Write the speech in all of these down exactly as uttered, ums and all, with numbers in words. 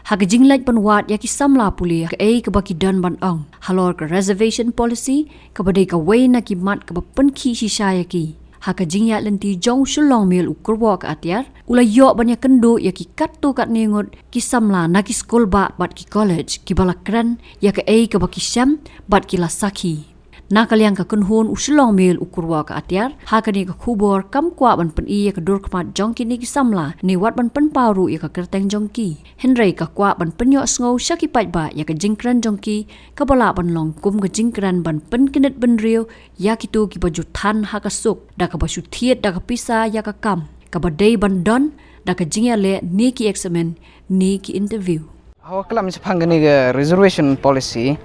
Ha ka jingleit ban wad ïa ki samla pule kaei kaba ki don ban ong halor ka reservation policy, kaba dei kawei na ki mat kaba pynkhih shisha ïa ki. Ha ka jingïatlynti jong u Shillong Mail u Kyrwoh ka Atiar, u la ïoh ban ïakynduh ïa ki katto katne ngut ki samla na ki skul bah bad ki college kiba la kren ïa kaei kaba ki shem bad ki la sakhi. Na ka liang ka kynhun u Shillong Mail u Kyrwoh ka Atiar, ha kane ka khubor kam kwah ban pyni ïa ka dur khmat jong kine ki samla ne wat ban pynpaw ruh ïa ka kyrteng jong ki. Hynrei ka kwah ban pynïohsngew sha ki paidbah ïa ka jingkren jong ki, kaba lah ban long kum ka jingkren ban pynkynit bynriew ïa kito kiba ju than ha ka suk da kaba shu thied da ka pisa ïa ka kam kaba dei ban don da ka jingïaleh ne ki eksamin ne ki interview. Hawa klam shaphang kane ka reservation policy,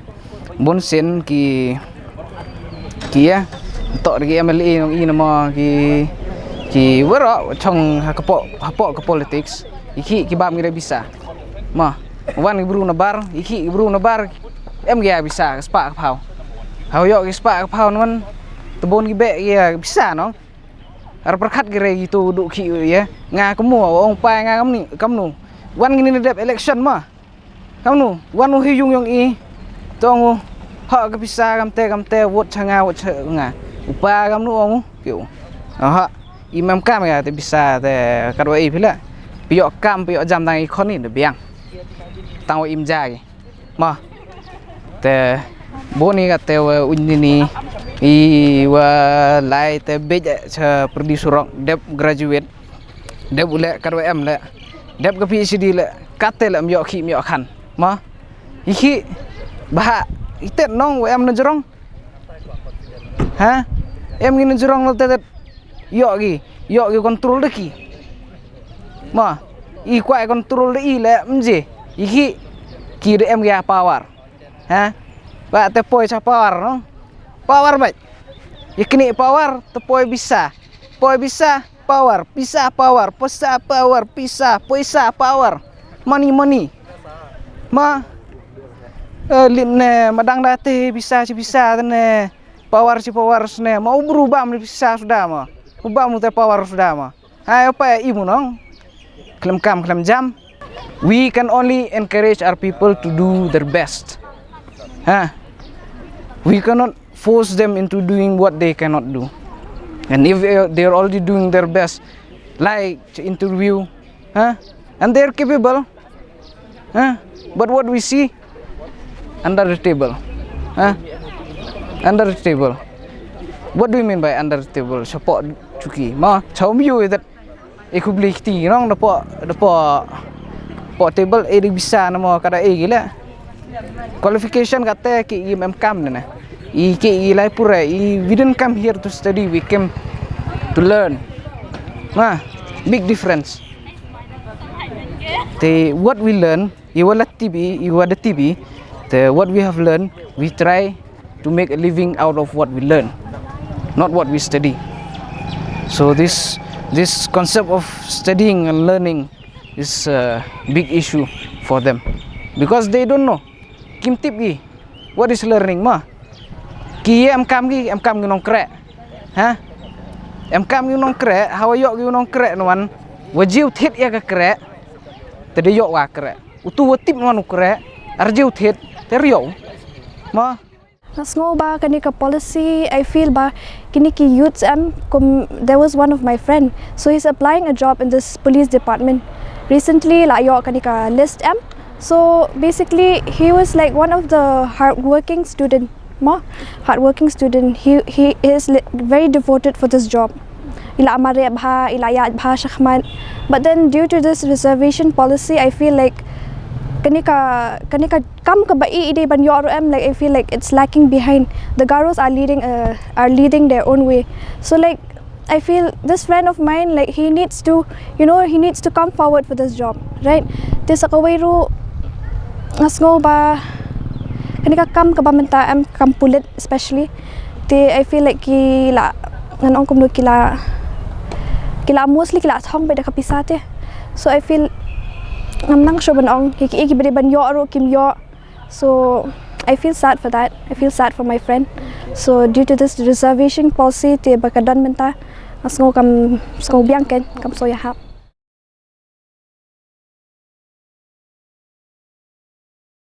bun sien ki, ki ïa, to ki M L A nong i nama ki, ki waroh chong ha ka pok, ha pok ka politics, i ki, ki bam ki da pisa. Ma, wan ki bru na bar, i ki, ki bru na bar, em ki ïa pisa, ka spah ka phaw. Hawa ïoh ki spah ka phaw naman, te bun ki beh ki ïa pisa nong. Ar pyrkhat ki re ki tu duk ki ïa. Nga ka mu, ong pa nga kam ni, kam nu. Wan ki ni dep election ma. Kam nu, wan u hi yung yong i. Tong u. Ha ka pisa kam te, kam te, vote cha nga, vote cha nga. U pa kam nu ong u. Kyo. Aha. I mem kam ïa te pisa te kadwa i pila. Pio kam, pio jam tang i khon ni de biang. Tang u im ja ki. Ma. Te bun i kate wa unyini i wa lai te bej cha pyrdi surok dep graduate. Dep u leh katwa em leh. Dep ka P H D leh kate leh em ïoh ki em ïoh khan. Ma. I ki bah i tet nong wa em na jrong. Ha? Em ki na jrong leh tet ïoh ki, ïoh ki control de ki. Ma, i kwah control de i leh mje. I ki, ki de em ki ïa power. Ha? Ba te poi cha power nong. Power ba. I kini power te poi pisa. Poi pisa, power, pisa, power, pisa, power, pisa, pisa, power. Money, money. Ma. Eh, lin ne madang da te pisa chi pisa ne. Power chi power ne. Ma u bru bam ni pisa suda ma. U bam u te power suda ma. Hai apa i mu nong. Klem kam klem jam. We can only encourage our people to do their best. Ha? We cannot force them into doing what they cannot do. And if they are already doing their best, like interview, ha? And they are capable, ha? But what we see under the table, ha? Under the table. What do you mean by under the table? Support chuki. Ma, chau mi yu that. E khublei kti nong da po, da po, po table e di bisa namo kada e gila. Qualification kate ki i em kam ne. I ki i lai pura i, we didn't come here to study, we came to learn. Ma, big difference. Te what we learn, i wala T V, i wala T V. Te what we have learned, we try to make a living out of what we learn, not what we study. So this, this concept of studying and learning is a big issue for them because they don't know. Kim tip ki what is learning ma. Ki em kam ki, em kam ki nong kre. Ha? Em kam ki nong kre, hawa yok ki nong kre nuan. Wa jiu thit ya ka kre. Te de yok wa kre. Utu wa tip nuan u kre. Ar jiu thit, te rio. Ma. Nga sngew ba kane ka policy, I feel ba kine ki youths em, kum, there was one of my friend. So he's applying a job in this police department. Recently la ïoh kane ka list em. So basically he was like one of the hardworking student. Mo, hardworking student. He, he is li-, very devoted for this job. I la mareh bha, i la ïaid bha shakhmat. But then due to this reservation policy, I feel like kane ka, kane ka kam kaba i i dei ban ïoh ruh em, like, I feel like it's lacking behind. The Garos are leading, uh, are leading their own way. So, like, I feel this friend of mine, like, he needs to, you know, he needs to come forward for this job, right? Te sa kawei ruh nga sngew ba kane ka kam kaba mynta em, kam pulit especially. Te I feel like ki la, ngan ong kumno, ki la, ki la mostly ki la thong bad da ka pisa te. So I feel ngam nang sure ban ong, ki, ki, ki ba dei ban ïoh ruh kim ïoh. So I feel sad for that. I feel sad for my friend. So due to this reservation policy te ba ka don mynta, nga sngew kam, sngew biang kein, kam sngewbha.